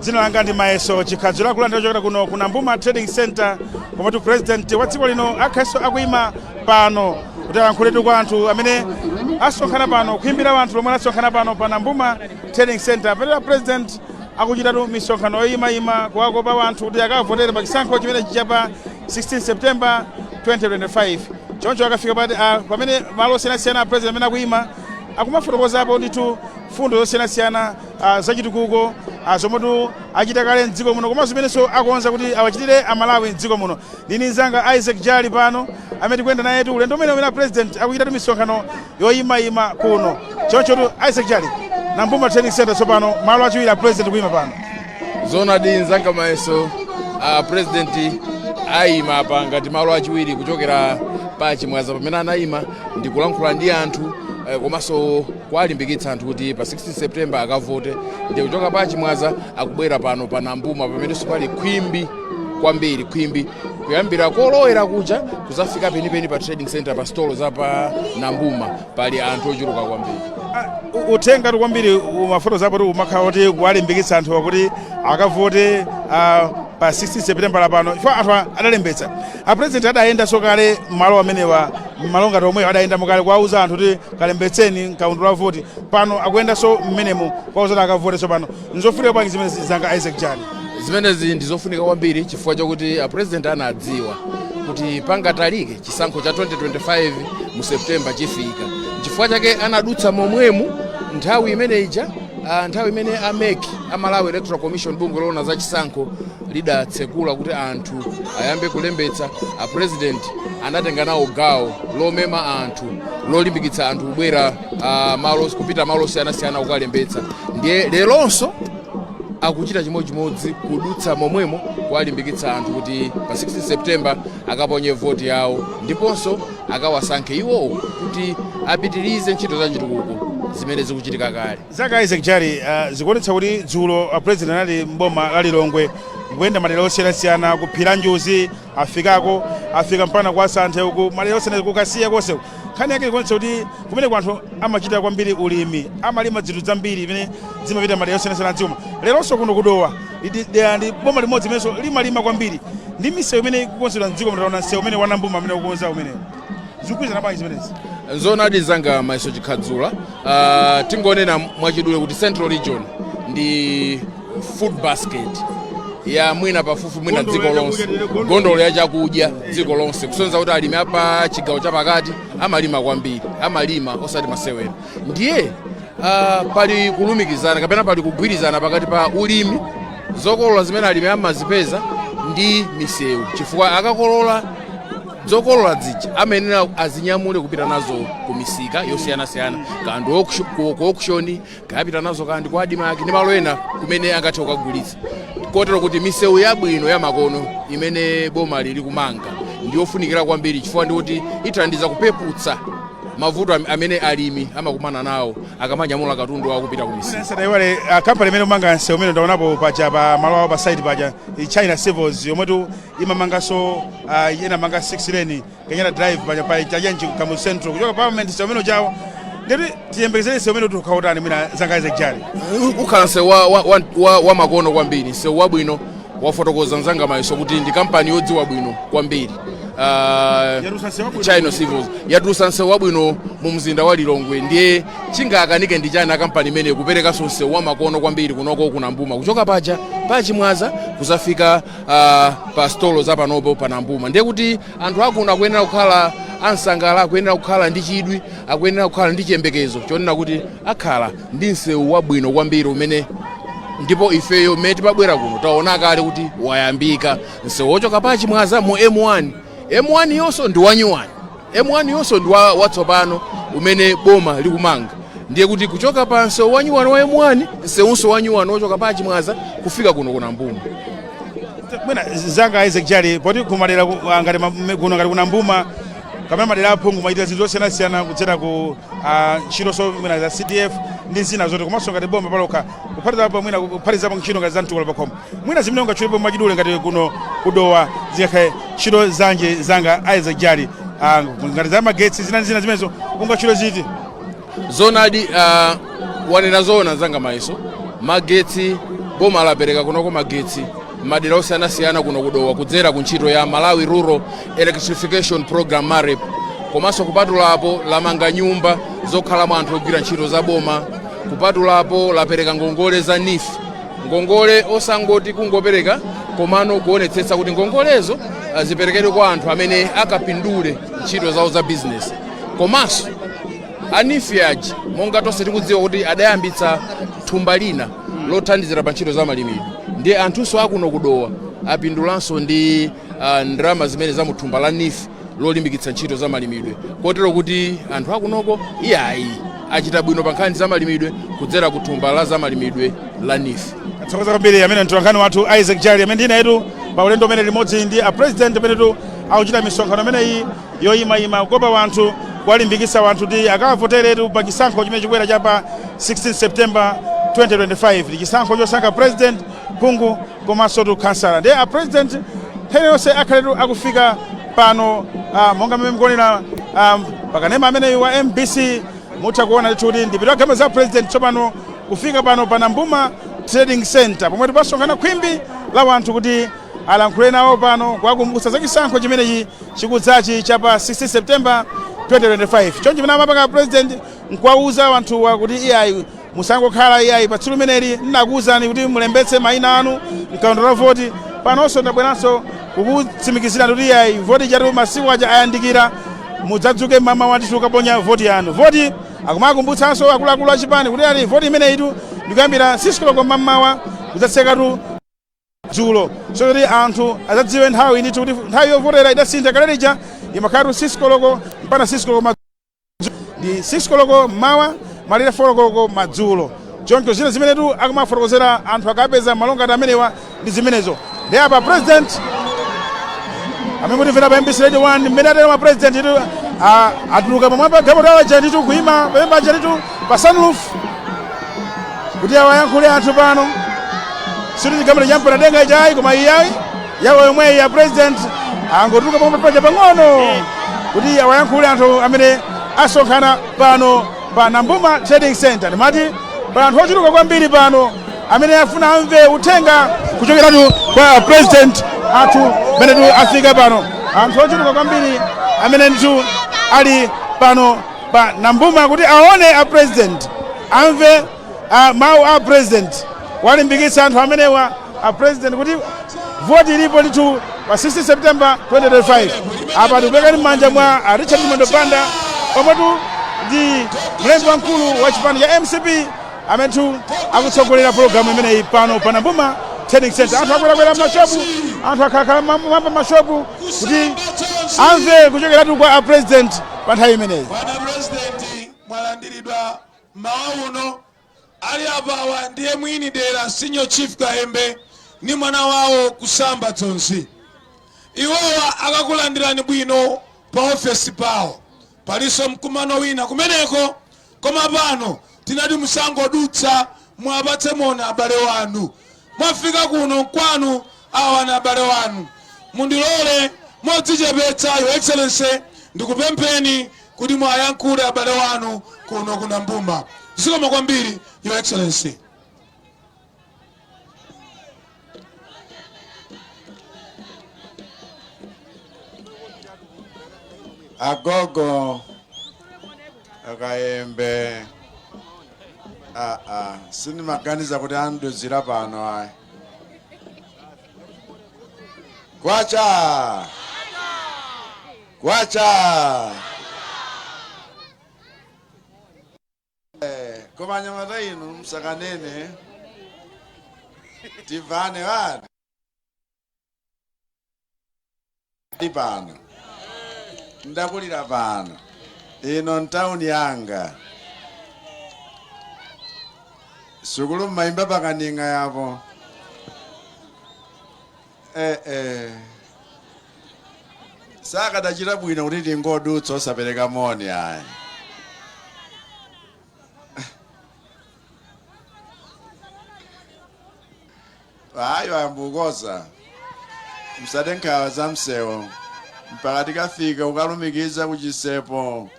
Dzina langa ndi Mayeso Chikhadzula, kulandira kuchokera kuno ku Nambuma Trading Center, komatu President wa dziko lino akhalenso akuyima pano kuti alankhuletu kwa anthu amene asonkhana pano, kuimbira anthu lomwe lasonkhana pano pa Nambuma Trading Center. Pamene President akuchitatu misonkhano yoyimayima kuwakopa anthu kuti akavotere pa chisankho chimene chicha pa 16 September 2025. Choncho akafika pamene malo osiyanasiyana a President amene akuyima, akumafotokozapo ndithu fundo zosiyanasiyana zachitukuko zomwetu achita kale mdziko muno, komanso zimenenso akonza kuti awachitire Amalawi mdziko muno. Ndini mzanga Isaac Jali pano amene tikuyenda nayetu ulendo umene President akuchitatu misonkhano yoyimayima kuno. Chonchotu Isaac Jali, Nambuma Trading Center tsopano malo achiwiri a President kuyima pano. Zoonadi, nzanga Mayeso, President ayima apa ngati malo achiwiri kuchokera pa Chimwaza, pamene anayima ndi kulankhula ndi anthu komanso kuwalimbikitsa anthu kuti pa 16 September akavote. Ndi kuchoka pa Chimwaza akubwera pano pa Nambuma, pamenenso pali khwimbi kwambiri, khwimbi kuyambira kolowera kuja kuzafika penipeni pa trading center, pa stolo za pa Nambuma, pali anthu ochuluka kwambiri. Uthenga tu kwambiri umafotokozapo tu umakhala kuti kuwalimbikitsa anthu kuti akavote pa 16 September lapano, chifukwa anthu adalembetsa. A President adayendanso kale malo amenewa, malo ngati omweyo adayendamo kale kuwauza anthu kuti kalembetseni mkaundula wa voti. Pano akuyendanso mmenemo kuwauza kuti akavote. Pano nzofunika bwanji zimene, zanga Isaac Jali? Zimenezi ndi zofunika kwambiri chifukwa chakuti a President anadziwa kuti pangatalike chisankho cha 2025 mu September chifika. Chifukwa chake anadutsa momwemu nthawi imene ija, nthawi imene a MEC, a Malawi Electoral Commission, bungwe loona za chisankho, lidatsekula kuti anthu ayambe kulembetsa. A President anatenga nawo gawo lomema anthu, lolimbikitsa anthu kubwera malo, kupita malo osiyanasiyana kukalembetsa. Ndiye leronso akuchita chimodzimodzi, kudutsa momwemo kuwalimbikitsa anthu kuti pa 16 September akaponye voti yawo, ndiponso akawasankhe iwowo kuti apitirize ntchito za chitukuko zimene zikuchitika kale. Zaka Isaac Jali, zikuonetsa kuti dzulo President anali mboma la Lilongwe kuyenda madera osiyanasiyana, kuphira njuzi afikako, afika mpaka kwa Santhe uku, madera osiyana kukasiya konse. Nkhani yake ikuonetsa kuti kumene anthu amachita kwambiri ulimi, amalima zinthu zambiri imene zimapita madera osiyanasiyana dziko. Leronso kuno kudowa dera ndi boma limodzi imenenso limalima kwambiri, ndi misewu imene ikukonzedwa mdziko. Mtaona msewu umene wanambuma amene ukukonza umenewo, zikugwirizana bwanji zimenezi? Nzoonadi, zanga Mayeso Chikhadzula, tingonena mwachidule kuti Central Region ndi food basket ya mwina pafupi mwina Gondolo dziko ya lonse. chakudya, gondolo. Gondolo ya chakudya dziko lonse, kusonyeza kuti alimi apa chigawo chapakati amalima kwambiri, amalima osati masewera. Ndiye pali kulumikizana kapena pali kugwirizana pakati pa ulimi, zokolola zimene alimi amazipeza, ndi misewu, chifukwa akakolola zokolola zija amayenera azinyamule kupita nazo ku misika yosiyanasiyana, kandi ku auction, kayapita nazo kandi ku ADMARC ndi malo ena kumene angathe kukagulitsa. Kotero kuti misewu yabwino ya makono imene boma lili kumanga ndiyofunikira kwambiri, chifukwa ndikuti ithandiza kupeputsa mavuto amene alimi amakumana nawo akamanyamula katundu wawo kupita ku misika. Sadaiwale kampani imene umanga msewu umene ndaonapo paja pa malo awo pa site paja, China Civils, yomwetu imamanganso inamanga 6 lane Kenyatta Drive paja pa Chachenji Kamu Central kuchoka Parliament, msewu umene uchawo. Ndeti tiyembekezere msewu umene utikhautani mwina, zanga Isaac Jali? Ukhala msewu wa makono kwambiri, msewu wabwino. Wafotokoza mzanga Mayeso kuti ndi kampani yodziwa bwino kwambiri. Yatulutsa msewu wabwino. China Civils yatulutsa msewu wabwino mu mzinda wa Lilongwe. Ndiye chingakanike ndi chani akampani imene kuperekanso msewu wa makono kwambiri kunoko kunambuma, kuchoka paja pachimwaza kuzafika pa stolo zapanopo pa Nambuma? Ndiye kuti anthu akuno akuyenera kukhala ansangala, akuyenera kukhala ndi chidwi, akuyenera kukhala ndi chiyembekezo chonena kuti akhala ndi msewu wabwino kwambiri umene, ndipo ifeyo mmene timabwera kuno taona kale kuti wayambika msewu wochoka pa Chimwaza mu M1. M1 yonso ndi wanyuwani, M1 yonso ndi watsopano umene boma likumanga. Ndiye kuti kuchoka pa msewu wanyuwani wa M1, msewunso wanyuwani wochoka pa Chimwaza kufika kuno kunambuma. Mwina zanga Isaac Jali, poti kumadera ngati kuno ngati kunambuma kapena madera aphungu machitira zinthu zosiyanasiyana kudzera ku ntchito mwina za CDF ndi zina zote, komanso ngati boma palokha, kuphatizapo mwina kuphatizapo ntchito ngati za mtukula pakhomo, mwina zimene ungatchulepo mwachidule ngati kuno kudowa zingakhale ntchito zanje, zanga Isaac Jali, ngati za magetsi, zina ndi zina zimenezo ungatchule ziti? Zonadi, wanena zoona zanga Mayeso. Magetsi boma Boma lapereka kunoko magetsi madera osiyanasiyana kuno kudowa kudzera ku ntchito ya Malawi Rural Electrification Program, MAREP. Komanso kupatulapo, lamanga nyumba zokhalamo anthu ogwira ntchito za boma. Kupatulapo, lapereka ngongole za NEEF, ngongole osangoti kungopereka, komano kuonetsetsa kuti ngongolezo ziperekedwe kwa anthu amene akapindule ntchito zawo za business. Komanso a NEEF aja, monga tonse tikudziwa kuti adayambitsa thumba lina lothandizira pa ntchito za malimidwe, ndiye anthunso akuno kudowa apindulanso ndi ndalama zimene za muthumba la NEEF lolimbikitsa ntchito za malimidwe, kotero kuti anthu akunoko iyayi, achita bwino pa nkhani za malimidwe kudzera ku thumba la za malimidwe la NEEF. Tathokoza kwambiri. Amene mtolankhani wathu Isaac Jali, amene ndinayetu pa ulendo umene limodzi ndi a president amenetu akuchita misonkhano imeneyi yoyimayima, kukopa wanthu, kuwalimbikitsa wanthu kuti akawavoteretu pa chisankho chimene chikubwera cha pa 16 September 2025. Ndi chisankho chosankha president, phungu komanso tu khansala. Ndiye a president nthawi yonse akhaletu akufika pano, monga mmene mukuonera pakanema ameneyu wa MBC, mutha kuona ndithu kuti ndipita galimoto za president tsopano kufika pano pa Nambuma Trading Center, pomwe tipasonkhana khwimbi la wanthu kuti alankhule nawo pano, kuwakumbutsa za chisankho chimenechi chikudzachi cha pa 16 September 2025. Choncho chimene amapanga president nkuwauza wanthuwa kuti iyayi, musangokhala iyayi, pa tsiku limeneli ndinakuwuzani kuti mulembetse mayina anu mkaundula la voti. Panonso ndabweranso kukutsimikizirani kuti iyayi, voti chatu masiku aja ayandikira, mudzadzuke mama watitu kaponya voti yanu. Voti akumakumbutsanso akuluakulu achipani kuti ali voti imeneyitu ndikuyambira 6 koloko mmamawa kudzatsekatu dzulo, so kuti anthu adzadziwe nthawi ndithu kuti nthawi yovotera idasintha. Kale lija imakhalatu 6 koloko mpaka 6 koloko madzulo, ndi 6 koloko mmawa malire 4 koloko madzulo. Choncho zina zimenetu akumafotokozera anthu akapeza malongati amenewa ndi zimenezo. Ndi apa president amene mutimvera pa MBC Radio 1, mmene atero ma president itu atuluka pamwamba galimoto aja ndithu, kuyima pamene paja ndithu pa sunroof kuti awayankhule anthu pano. Sikuti galimoto champanadenga ichayi, koma iyayi, yawo yomweyi ya president angotuluka pamwamba paja pang'ono kuti awayankhule anthu amene asonkhana pano pa Nambuma Trading Center. Ndimati pa anthu ochuluka kwambiri pano amene afuna amve uthenga kuchokeratu kwa president athu amenetu afika pano. Anthu ochuluka kwambiri amene ndithu ali pano pa Nambuma kuti aone a president, amve mawu a president, walimbikitsa anthu amenewa a president kuti voti ilipo ndithu pa 16 September 2025. Apa tikupekani m'manja mwa a Richard Chimwendo Banda, omwetu ndi mlembi wamkulu wa chipani cha MCP, amenetu akutsogolera pologalamu imeneyi pano pa Nambuma Trading Center. Anthu akwerakwera m'mashopu, anthu akhalakhala mwamba mashopu kuti amve kuchokeratu kwa a president pa nthawi imeneyi. Bwana President, mwalandiridwa mmawa uno. Ali apawa ndiye mwini dera, Senior Chief Kahembe, ni mwana wawo Kusamba Dzonzi. Iwowa akakulandirani bwino pa ofesi pawo. Palinso mkumano wina kumeneko, koma pano tinati musangodutsa, mwapatse moni abale wanu. Mwafika kuno nkwanu, awa na abale wanu. Mundilole modzichepetsa, Your Excellency, ndikupempheni kuti mwayankhule abale wanu kuno ku Nambuma. Zikomo kwambiri, Your Excellency. Agogo akayembe, aa, sindimaganiza kuti anduzira pano ayi. Kwacha kwacha. Koma anyamata inu, msakanene, tivane wani ndi pano, ndakulira pano, ino ntawuni yanga, sukulu mmayimba pakaninga yapo. Sakadachita bwino kuti tingodutsa osapereka moni ayi. Ayo ambukoza, msade nkhawa za msewu mpaka tikafika ukalumikiza kuchisepo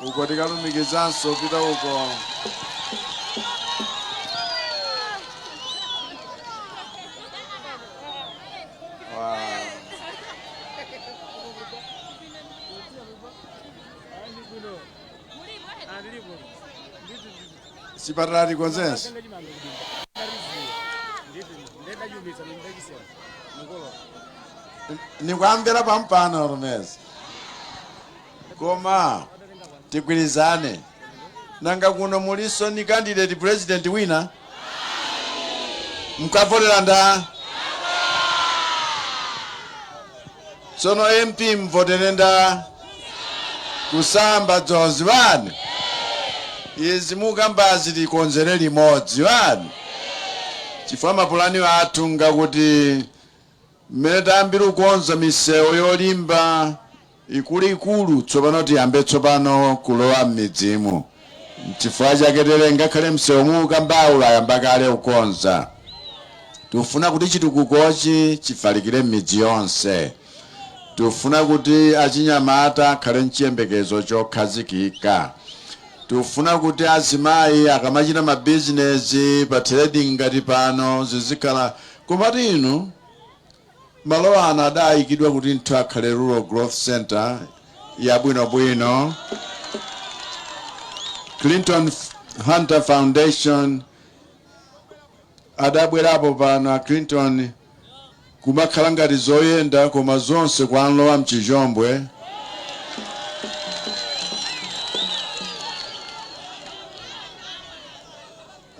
uko, tikalumikizanso pita uko. Chipatala tikonzenso. Nikwambira pampano rumeza, koma tigwirizane. Nanga kuno muliso ni candidate president wina? Mukavotera nda? Tsono MP mvotere nda? Kusamba Dzonzi wani. Izi mukambazi tikonzere limodzi wani, chifukwa mapulani athu ngakuti mmene tayambira kukonza misewu yolimba ikuluikulu, tsopano tiyambe tsopano kulowa m'midzimu. Chifukwa chake tere ngakhale msewu mukambawu ayamba kale kukonza. Tikufuna kuti chitukukochi chifalikire m'midzi yonse. Tikufuna kuti achinyamata akhale mchiyembekezo chokhazikika. Tikufuna kuti azimayi akamachita mabizinesi pa trading ngati pano zizikhala. Komati inu, malo ano adayikidwa kuti nthu akhale rural growth center yabwinobwino. Clinton Hunter Foundation adabwerapo pano, a Clinton, kumakhala ngati zoyenda, koma zonse kwanlowa mchichombwe.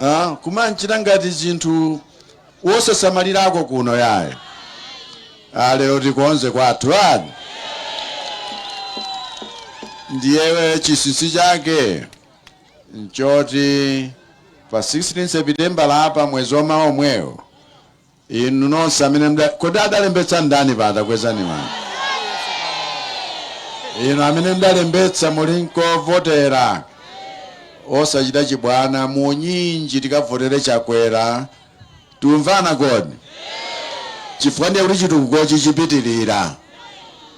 Ah, kumanchita ngati zinthu wosasamalirako kuno yayi. Ah, lero tikonze kwathu ani. Ndiyewe chinsinsi chake nchoti pa 16 September lapa, mwezi wamawa omwewo, inu nonse amene kodi adalembetsa ndani pata? Kwezani manja inu amene mudalembetsa, muli nkovotera. Osachita chibwana, munyinji tikavotere Chakwera. Tumvana kodi? Chifukwa ndiye kuti chitukukochi chipitirira.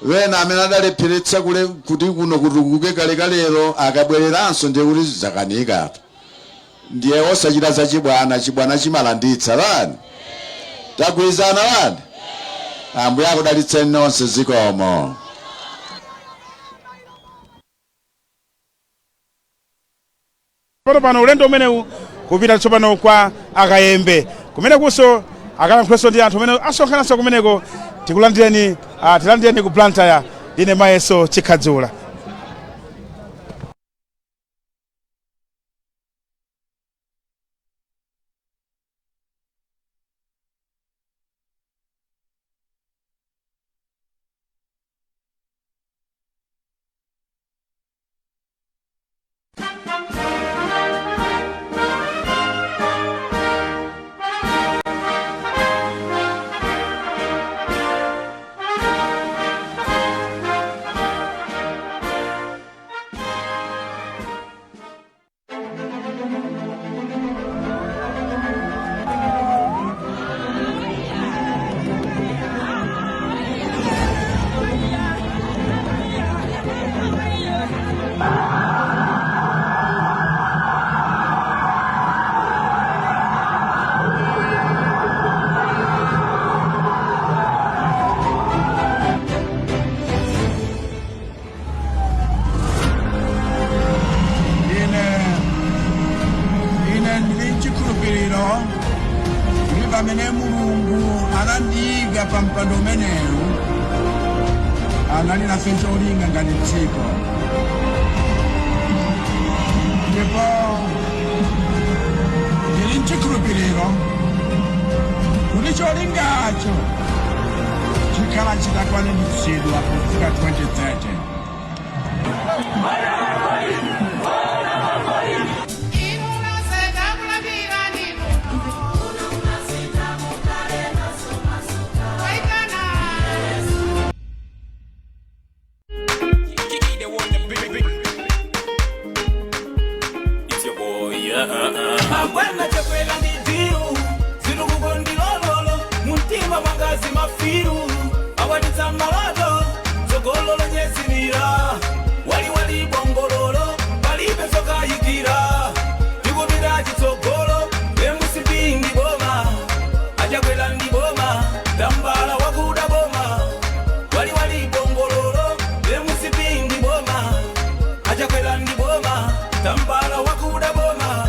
Wena amene adalepheretsa kuti kuno kutukuke kalekalero akabwereranso, ndiye kuti zakanika. Ndiye osachita zachibwana, chibwana chimalanditsa vani. Tagwirizana vani? Ambuye akudalitseni nonse, zikomo. Pano pano ulendo umenewu kupita tsopano kwa Akayembe, kumenekunso akalankhulenso ndi anthu amene asonkhananso kumeneko. Tikulandireni, tilandireni ku Blantyre. Ine Mayeso Chikhadzula. Ine ndili nchikhulupiriro kuti pamene Mulungu anandiyika pa mpando umenewu, anali nafe cholinga ngati dziko, ndipo ndili nchikhulupiriro kuti cholingacho chikhala chitakwaniritsidwa pofika 2030. It's your boy, yeah. Mabwana Chakwera ndi deal, zitukuko ndi lololo, mumtima mwangazi mafiru awatitsa maloto, tsogolo lonyezimira, waliwali bongololo, palibe zokayikira, tikupita chitsogolo. MCP ndi boma, aChakwera ndi boma, tambala wakuda boma, waliwali bongololo. MCP ndi boma, aChakwera. Tambala wakuda boma,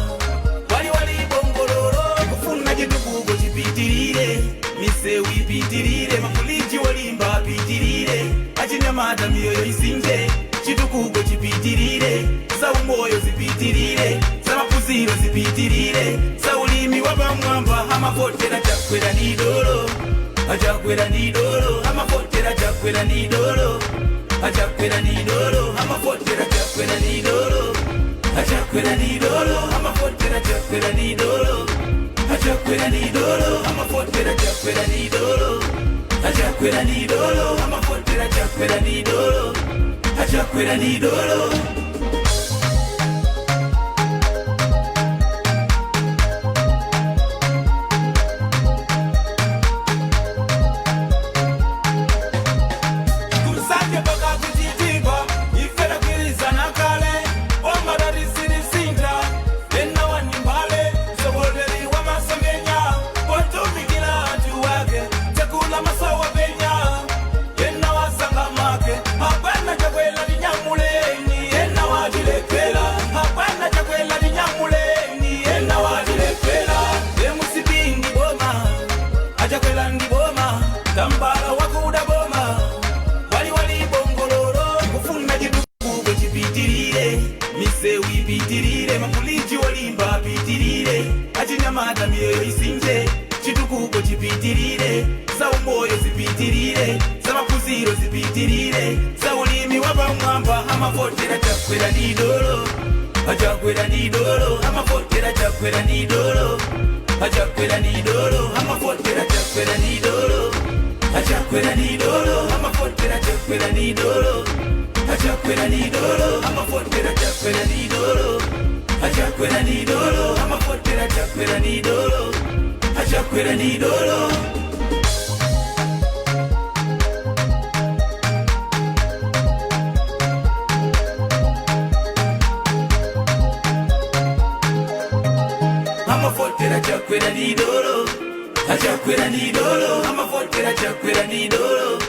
wali wali bongololo. Kufuna chitukuko chipitirire, misewu ipitirire, mabuliji wolimba apitirire, achinyamata miyoyo isinthe, chitukuko chipitirire, zaumoyo zipitirire, zamaphunziro zipitirire, zaulimi wapamwamba. Amavotera Chakwera ndi dolo, aChakwera ndi dolo, amavotera Chakwera ndi dolo, aChakwera ndi dolo, amavotera Chakwera ndi dolo, aChakwera ndi dolo, amavotera Chakwera ndi dolo, aChakwera ndi dolo, amavotera Chakwera ndi dolo, aChakwera ndi dolo, amavotera Chakwera ndi dolo, aChakwera ndi dolo. Kusanje paka kuchitipa, ife tagwirizana kale, omadatisindisinta ena wanimbale, mtsogoleri wa masomphenya, potumikira anthu wake, chakula masowa penya, ena wasanga make. Abwana Chakwera tinyamuleni, ena watilephera. Abwana Chakwera tinyamuleni, ena watilephera. MCP ndi boma, aChakwera ndi boma, tambala wakuda boma, wali wali bongololo. Kufuna chitukuko chipitirire, misewu ipitirire, mabuliji wolimba apitirire, achinyamata miyoyo isinthe, chitukuko chipitirire, zaumoyo zipitirire, zamaphunziro zipitirire, zaulimi wapamwamba. Amavotera Chakwera ndi dolo, aChakwera ndi dolo, amavotera Chakwera ndi dolo, aChakwera ndi dolo, amavotera Chakwera ndi dolo, aChakwera ndi dolo, amavotera Chakwera ndi dolo, aChakwera ndi dolo, amavotera Chakwera ndi dolo, aChakwera ndi dolo, amavotera Chakwera ndi dolo, aChakwera ndi dolo. Amavotera Chakwera ndi dolo, aChakwera ndi dolo, amavotera Chakwera ndi dolo,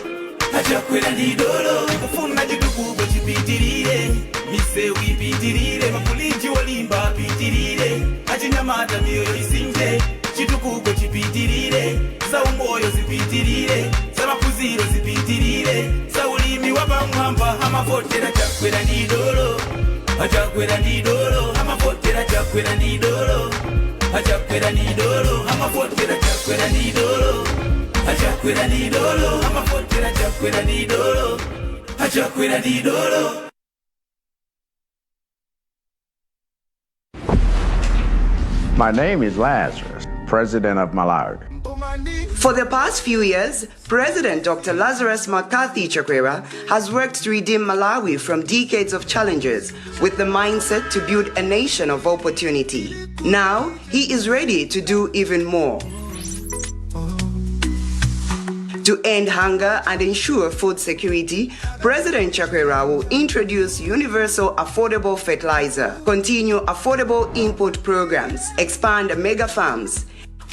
aChakwera ndi dolo. Kufuna chitukuko chipitirire, misewu ipitirire, mabuliji wolimba apitirire, achinyamata miyoyo isinthe, chitukuko chipitirire, zaumoyo zipitirire, zamaphunziro zipitirire, zaulimi wapamwamba. Amavotera Chakwera ndi dolo, aChakwera ndi dolo, amavotera Chakwera ndi dolo, aChakwera ndi dolo, amavotera Chakwera ndi dolo, aChakwera ndi dolo, amavotera Chakwera ndi dolo, aChakwera ndi dolo. My name is Lazarus, President of Malawi. For the past few years, President Dr. Lazarus McCarthy Chakwera has worked to redeem Malawi from decades of challenges with the mindset to build a nation of opportunity. Now, he is ready to do even more. To end hunger and ensure food security, President Chakwera will introduce universal affordable fertilizer, continue affordable input programs, expand mega farms.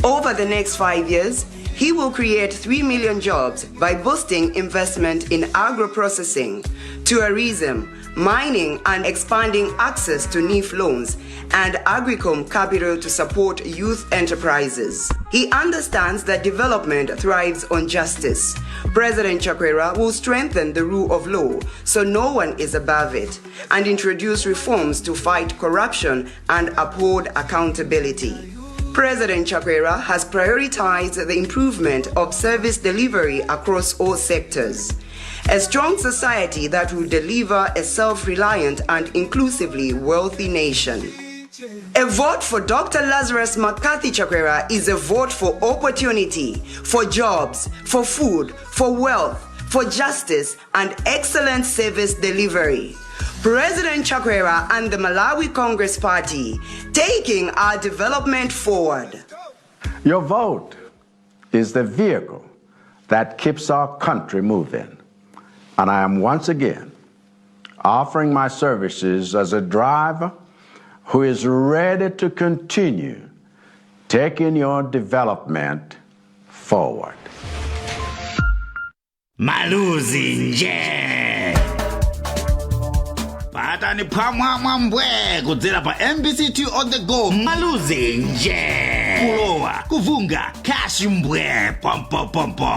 Over the next 5 years, he will create 3 million jobs by boosting investment in agro-processing, tourism, mining, and expanding access to NEEF loans and Agricom capital to support youth enterprises. He understands that development thrives on justice. President Chakwera will strengthen the rule of law so no one is above it and introduce reforms to fight corruption and uphold accountability. President Chakwera has prioritized the improvement of service delivery across all sectors. A strong society that will deliver a self reliant and inclusively wealthy nation. A vote for Dr. Lazarus McCarthy Chakwera is a vote for opportunity, for jobs, for food, for wealth, for justice, and excellent service delivery. President Chakwera and the Malawi Congress Party, taking our development forward. Your vote is the vehicle that keeps our country moving. And I am once again offering my services as a driver who is ready to continue taking your development forward. Maluzi nje. Batani phwamwamwa mbwe kudzera pa MBC 2 On The Go. Maluzi nje kulowa kuvunga cash mbwe pompopompo.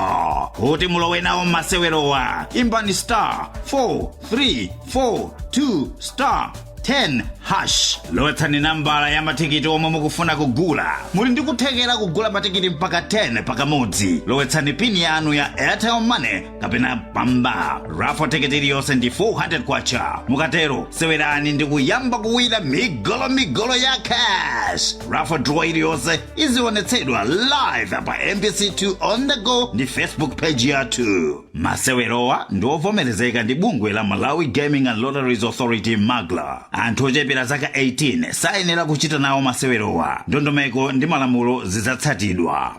Kuti mulowe nawo masewerowa, imbani star 4 3 4 2 star 10 hash, lowetsani nambala ya matikiti omwe mukufuna kugula. Muli ndi kuthekera kugula matikiti mpaka 10 pakamodzi. Lowetsani pini yanu ya Airtel Money kapena Pamba. Raffle tiketi iliyonse ndi 400 kwacha. Mukatero sewerani ndi kuyamba kuwina migolo migolo ya cash. Raffle draw iliyonse izionetsedwa live pa MBC 2 On The Go ndi Facebook page yathu. Masewerowa ndi ovomerezeka ndi bungwe la Malawi Gaming and Lotteries Authority, MAGLA. Anthu ochepera zaka 18 sayenera kuchita nawo masewerowa. Ndondomeko ndi malamulo zidzatsatidwa.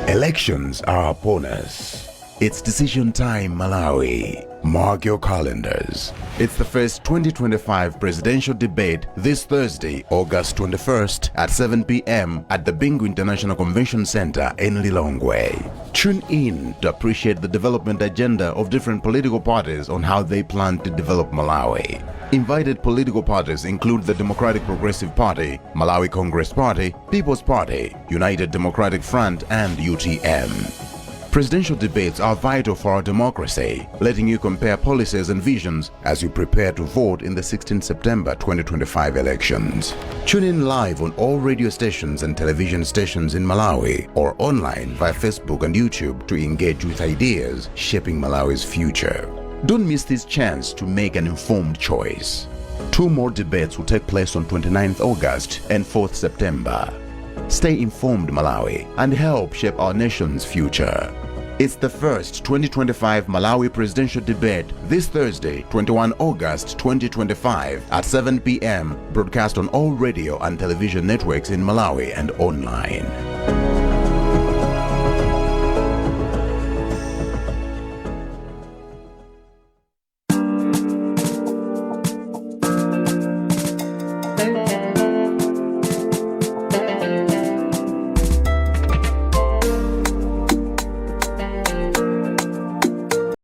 Elections are upon us. It's decision time, Malawi. Mark your calendars. It's the first 2025 presidential debate this Thursday, August 21st at 7 p.m. at the Bingu International Convention Center in Lilongwe. Tune in to appreciate the development agenda of different political parties on how they plan to develop Malawi. Invited political parties include the Democratic Progressive Party, Malawi Congress Party, People's Party, United Democratic Front, and UTM. Presidential debates are vital for our democracy, letting you compare policies and visions as you prepare to vote in the 16 September 2025 elections. Tune in live on all radio stations and television stations in Malawi or online via Facebook and YouTube to engage with ideas shaping Malawi's future. Don't miss this chance to make an informed choice. Two more debates will take place on 29th August and 4th September. Stay informed, Malawi, and help shape our nation's future. It's the first 2025 Malawi presidential debate this Thursday, 21 August 2025 at 7 p.m., broadcast on all radio and television networks in Malawi and online.